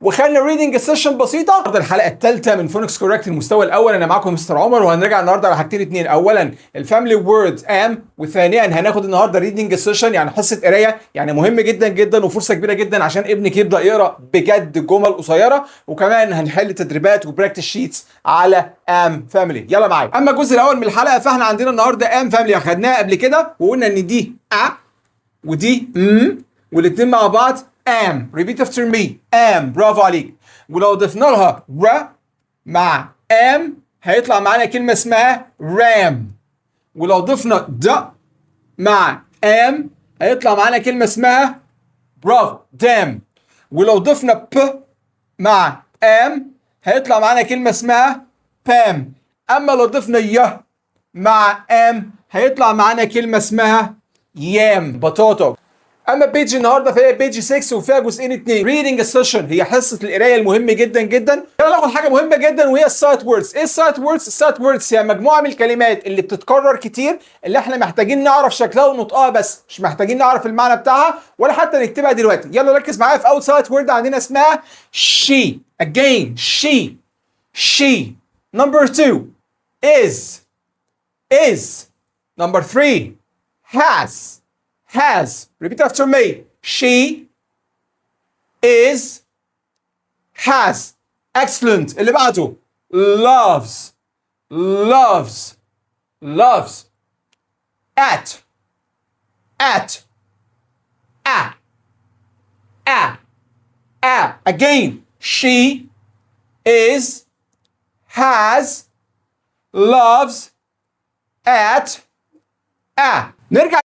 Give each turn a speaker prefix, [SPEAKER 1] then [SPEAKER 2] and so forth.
[SPEAKER 1] وخدنا reading session بسيطه. النهارده الحلقة الثالثة من Phonics Correct المستوى الاول. انا معاكم مستر عمر، وهنرجع النهارده على حاجتين اتنين: اولا ال family word am، وثانيا هناخد النهارده reading session، يعني حصة قرايه، يعني مهم جدا جدا وفرصه كبيرة جدا عشان ابنك يبدا يقرا بجد جمل قصيره، وكمان هنحل تدريبات و practice sheets على am family. يلا معايا. اما الجزء الاول من الحلقة فاحنا عندنا النهارده am family، اخدناها قبل كده وقلنا ان دي ا ودي م، والاثنين مع بعض am. repeat after me، am. برافو عليك. ولو ضفنا لها ر مع am هيطلع معانا كلمة اسمها ram، ولو ضفنا د مع am هيطلع معانا كلمة اسمها، برافو، dam، ولو ضفنا ب مع am هيطلع معانا كلمة اسمها pam. اما لو ضفنا ي مع am هيطلع معانا كلمة اسمها yam، بطاطا. اما page النهارده فهي page 6 وفيها جزئين اتنين. reading session هي حصة القراية المهم جدا جدا. يلا ناخد حاجة مهمة جدا وهي ال sight words. ايه ال sight words؟ ال sight words هي مجموعة من الكلمات اللي بتتكرر كتير، اللي احنا محتاجين نعرف شكلها ونطقها بس، مش محتاجين نعرف المعنى بتاعها ولا حتى نكتبها دلوقتي. يلا ركز معايا في اول sight word عندنا اسمها she. again، she، she. number 2، is، is. number 3، has، has. repeat after me، she، is، has. excellent. اللي بعده loves، loves، loves، at، at، a، a، a. again، she، is، has، loves، at، a. نرجع